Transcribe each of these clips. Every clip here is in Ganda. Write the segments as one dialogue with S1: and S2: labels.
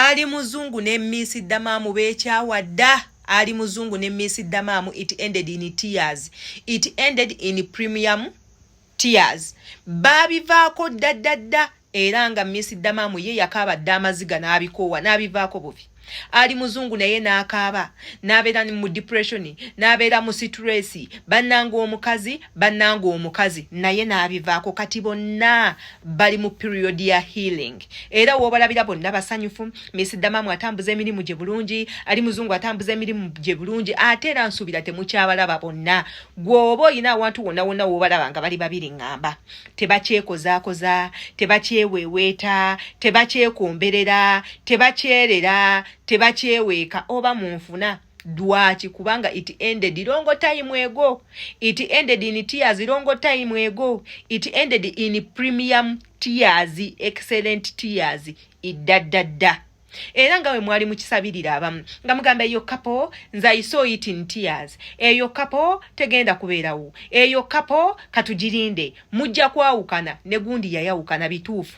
S1: Ali Muzungu ne Miss Damaamu beekyawa dda. Ali Muzungu ne Miss Damaamu, it ended in tears, it ended in premium tears. Baabivaako dda dda dda, era nga Miss Damaamu ye yakaaba dda amaziga n'abikoowa n'abivaako bubi. Ali Muzungu naye n'akaaba n'abeera mu depression, n'abeera mu stress. Bannanga omukazi, bannanga omukazi naye n'abivaako. Kati bonna bali mu period ya healing, era w'obalabira bonna basanyufu. Miss Damaamu atambuza emirimu gye bulungi, Ali Muzungu atambuza emirimu gye bulungi, ate era nsuubira temukyabalaba bonna. Gw'oba olina awantu wonna wonna w'obalaba nga bali babiri, ŋŋamba tebakyekozaakoza, tebakyeweeweeta, tebakyekomberera, tebakyerera, tebakyeweeka oba munfuna. Lwaki? Kubanga it ended long time ago, it ended in tears long time ago, it ended in premium tears, excellent tears, iddaddadda. Era nga bwe mwali mukisabirira abamu nga mugamba eyo couple, nze I saw it in tears, eyo couple tegenda kubeerawo, eyo couple katugirinde, mujja kwawukana. Ne gundi yayawukana bituufu,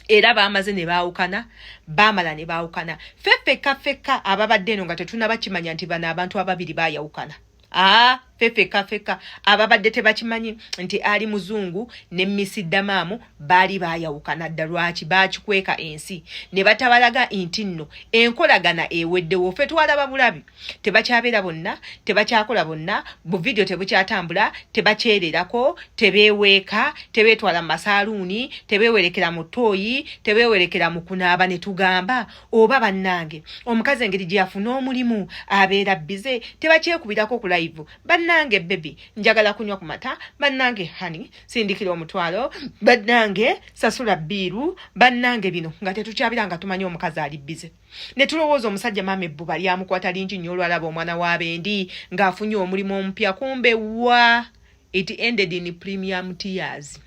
S1: era baamaze ne baawukana, baamala ne baawukana. Ffe ffekka ffekka ababadde eno nga tetunabakimanya nti bano abantu ababiri baayawukana. Aa, ffe ffekka ffekka ababadde tebakimanyi nti Ali Muzungu ne Miss Damaamu baali baayawukana dda. Lwaki baakikweka ensi ne batabalaga nti nno enkolagana eweddewo? Ffe twalaba bulabi, tebakyabeera bonna, tebakyakola bonna, buvidiyo tebukyatambula, tebakyererako, tebeeweeka, tebeetwala mu masaaluuni, tebeewerekera mu ttooyi, tebeewerekera mu kunaaba. Ne tugamba, oba bannange omukazi engeri gye yafuna omulimu abeera busy, tebakyekubirako ku live, bannange baby njagala kunywa ku mata, bannange honey sindikira omutwalo, bannange sasula bill, bannange bino nga tetukyabira, nga tumanyi omukazi ali busy. Ne tulowooza omusajja maama ebbuba lyamukwata lingi nnyo olwalaba omwana w'abendi ng'afunye omulimu omupya. Kumbe wa, it ended in premium tears.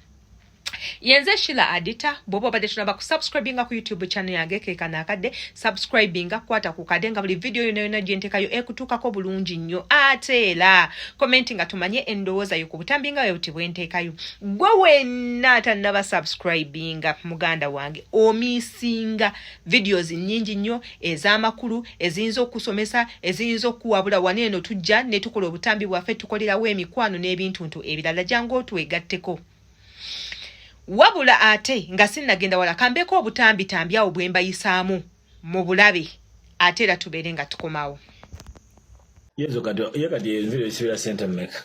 S1: Yenze Shila Adita. Bw'oba obadde tunaba kusubscribinga ku YouTube channel yange, keekano akadde subscribinga, kwata ku kadde nga buli video yonna yonna gye ntekayo ekutuukako bulungi nnyo. Ate era comment nga tumanye endowooza yo ku butambi nga bwe buti bwenteekayo. Gwe wenna atannaba subscribinga, muganda wange, omisinga videos nnyingi nnyo ez'amakulu, eziyinza okusomesa, eziyinza okuwabula. Wano eno tujja ne tukola obutambi bwaffe, tukolerawo emikwano n'ebintuntu ebirala. Jangu otwegatteko. Wabula ate nga sinnagenda wala, kambeeko obutambitambi awo bwe mbayisaamu mu bulabe, ate era tubeere nga tukomawo.
S2: Yezo kati ye kati enviiri esibira sente mmeka?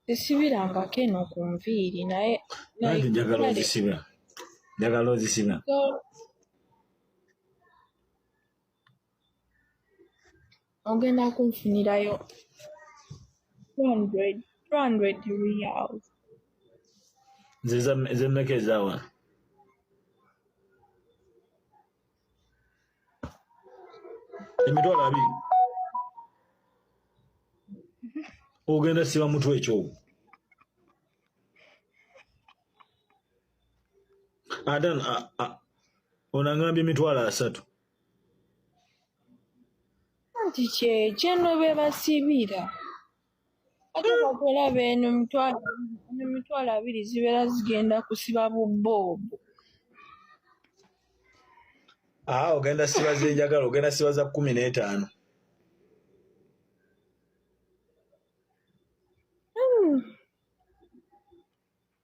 S3: Sisibirangako eno ku nviiri naye.
S2: Nanti njagala ozisiba. Njagala ozisiba.
S3: Ogenda kunfunirayo 200 riyals.
S2: Nze ze mmeka ezaawa? 20,000. Ogenda siba mutwe ekyo. Ate ono angambye 30,000.
S3: Anti kyekyo eno be basibira. Ate kati olaba eno 20,000 zibeera zigenda kusiba buboobo.
S2: Aa, ogenda siba zenjagala, ogenda siba za 15.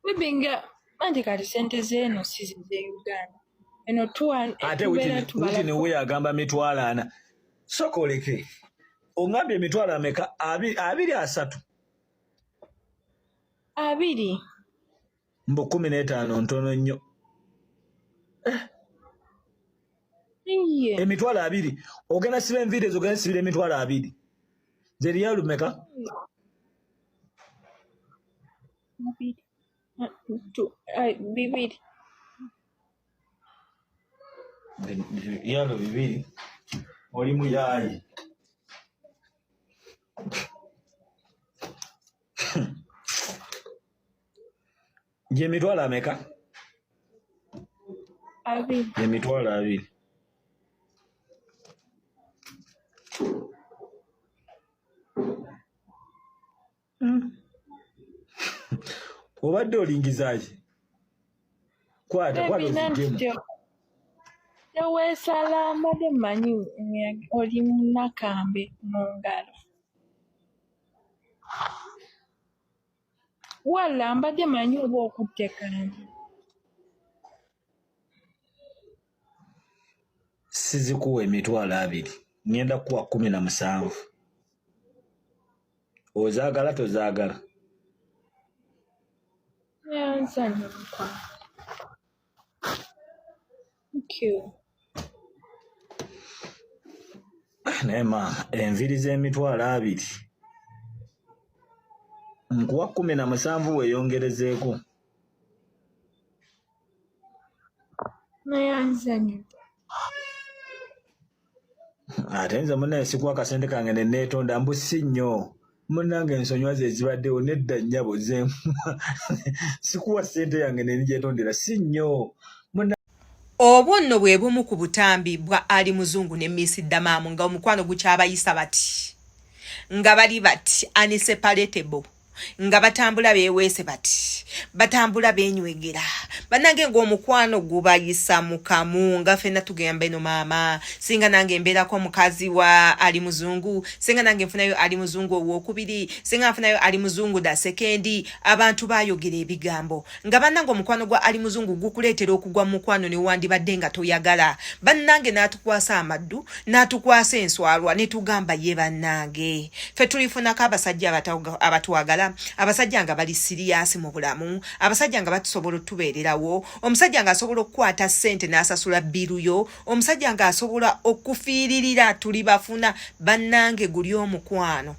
S3: Maybe nga anti kati sente z'eno si ze Uganda. Eno
S2: Ate
S3: tubeera tubala.
S2: Witini we agamba 40,000. Sooka oleke. Ongambye emitwalo ameka? Abiri asatu.
S3: 20.
S2: Mbu 15 ntono nnyo.
S3: Iye.
S2: 20,000. Ogenda siba enviiri ezo, ogenda sibira 20,000. Ze riyalu mmeka?
S3: 2. 2.
S2: Riyalu 2. Oli muyaayi. Gye mitwalo ameka?
S3: 20.
S2: 20,000. Obadde olingiza ki? Kwata kwata
S3: Baby, nanti
S2: oziggyemu.
S3: Teweesala, mbadde mmanyi oli munnakambe mu ngalo. Walla mbadde mmanyi oba okutte kambe.
S2: Sizikuwa 20,000, ŋŋenda kukuwa 17. Ozaagala tozaagala?
S3: Neeyanza nnyo mukwano. Thank you.
S2: Naye maama, enviiri z'emitwalo 20 nkuwa 17 weeyongerezeeko.
S3: Neeyanza nnyo.
S2: Ate nze munnaye sikuwa akasente kange ne neetonda mbu si nnyo. Munnange ensonyiwa ze zibaddewo nedda nnyabo ze sikuwa ssente yange ne ngyetondera si nnyo.
S1: Obwo nno bwe bumu ku butambi bwa Ali Muzungu ne Miss Damaamu nga omukwano gukyabayisa bati, nga bali bati unseparatable, nga batambula beeweese bati, batambula beenywegera. Bannange ng'omukwano gubayisa mu kamu, nga ffenna tugamba eno maama, singa nange mbeerako omukazi wa Ali Muzungu, singa nange nfunayo Ali Muzungu owookubiri, singa nfunayo Ali Muzungu the second. Abantu baayogera ebigambo nga bannange omukwano gwa Ali Muzungu gukuleetera okugwa mu mukwano ne wandibadde nga toyagala. Bannange n'atukwasa amaddu, n'atukwasa enswalwa, ne tugamba ye bannange ffe tulifunako abasajja abatwagala, abasajja nga bali serious mu bulamu, abasajja nga batusobola otubeererawo, omusajja ng'asobola okukwata ssente n'asasula bill yo, omusajja ng'asobola okufiiririra, tuli bafuna. Bannange guli omukwano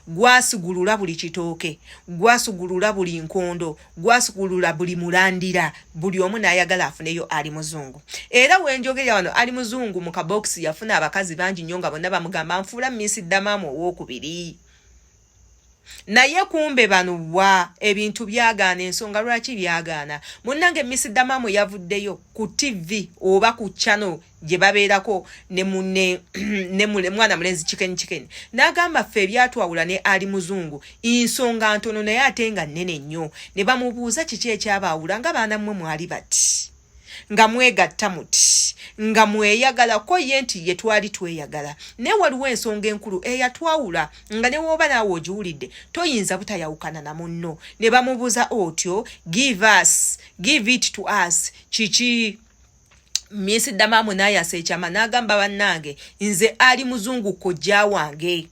S1: gwasigulula buli kitooke, gwasigulula buli nkondo, gwasigulula buli mulandira, buli omu n'ayagala afuneyo Ali Muzungu. Era wenjogerera wano, Ali Muzungu mu kabokisi yafuna abakazi bangi nnyo nga bonna bamugamba nfuula Miss Damaamu owookubiri. Naye kumbe bano wa ebintu byagaana. Ensonga lwaki byagaana, munnange Miss Damaamu yavuddeyo ku TV oba ku channel gye babeerako ne munne ne mwana mulenzi Chicken Chicken n'agamba ffe ebyatwawula ne Ali Muzungu nsonga ntono naye ate nga nnene nnyo. Ne bamubuuza kiki ekyabaawula nga baana mmwe mwali bati nga mwegatta muti nga mweyagala, ko ye nti ye twali tweyagala naye waliwo ensonga enkulu eyatwawula nga ne wooba naawe ogiwulidde toyinza butayawukana na munno. Ne bamubuuza otyo, give us, give it to us, kiki? Miss Damaamu n'ayasa ekyama n'agamba bannange nze Ali Muzungu kojja wange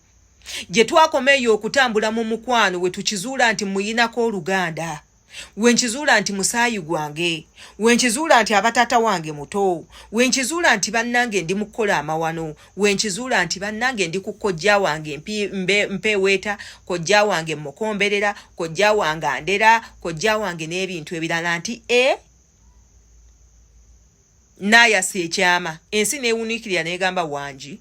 S1: gye twakoma eyo okutambula mu mukwano we tukizuula nti muyinako oluganda, wenkizuula nti musaayi gwange, wenkizuula nti abataata wange muto, wenkizuula nti bannange ndi mu kukola amawano, wenkizuula nti bannange ndi ku kojja wange mpeeweeta kojja wange, mukomberera kojja wange, andera kojja wange n'ebintu ebirala nti e n'ayasa ekyama ensi neewuniikirira n'egamba wangi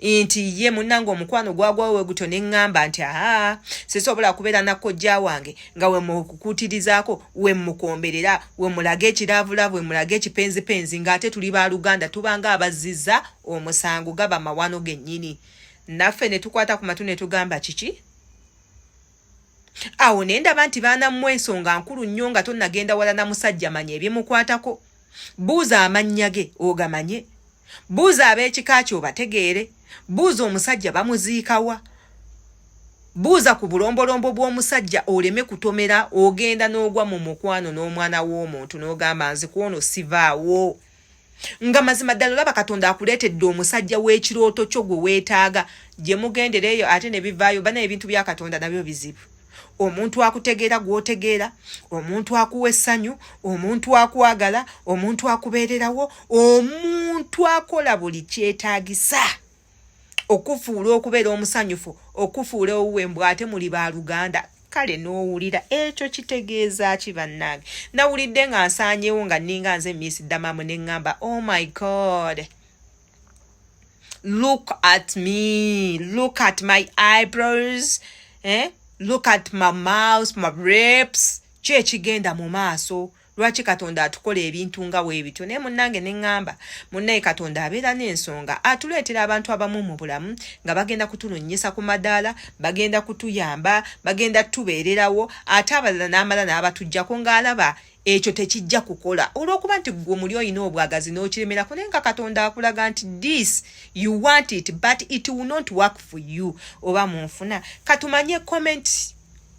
S1: nti ye munnange omukwano gwagwawo we gutyo. Ne ŋŋamba nti aa, sisobola kubeera na kojja wange nga we mukukuutirizaako, we mukomberera, we mulaga ekiraavulaavu, we mulaga ekipenzipenzi ng'ate tuli baluganda, tubanga abazizza omusango, gaba mawano gennyini. Naffe ne tukwata ku matu ne tugamba kiki awo. Ne ndaba nti baana mmwe ensonga nkulu nnyo nga tonnagenda wala na musajja, manya ebimukwatako, buuza amannya ge ogamanye, buuza ab'ekika kye obategeere, buuza omusajja bamuziikawa, buuza ku bulombolombo bw'omusajja oleme kutomera ogenda n'ogwa mu mukwano n'omwana w'omuntu n'ogamba nzi kwono sivaawo. Nga mazima ddala olaba Katonda akuleetedde omusajja w'ekirooto kyo gwe weetaaga gye mugendera eyo ate ne bivaayo. Bana, ebintu bya Katonda nabyo bizibu. Omuntu akutegeera gw'otegeera, omuntu akuwa essanyu, omuntu akwagala, omuntu akubeererawo, omuntu akola buli kyetaagisa okufuula okubeera omusanyufu, okufuula owuwe, mbw ate muli baluganda. Kale n'owulira ekyo kitegeeza ki? Bannange, nawulidde nga nsaanyewo nga nninga nze Miss Damamu ne ŋŋamba, oh my God, look at me, look at my eyebrows, eh? Look at my mouth, my lips, ki ekigenda mu maaso? Lwaki Katonda atukola ebintu nga weebityo? Naye munnange, ne ŋŋamba, munnaye, Katonda abeera n'ensonga. Atuleetera abantu abamu mu bulamu nga bagenda kutulunnyisa ku madaala, bagenda kutuyamba, bagenda tubeererawo, ate abalala n'amala n'abatuggyako ng'alaba ekyo tekijja kukola, olw'okuba nti gwe muli olina obwagazi n'okiremerako. Naye nga Katonda akulaga nti this you want it, but it will not work for you. Oba munfuna? Katumanye comment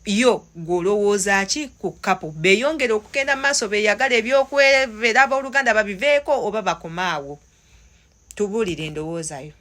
S1: yo. Gw'olowooza ki ku couple? Beeyongere okugenda mu maaso, beeyagala, ebyokwebeera abooluganda babiveeko, oba bakomaawo? Tubuulire endowoozayo.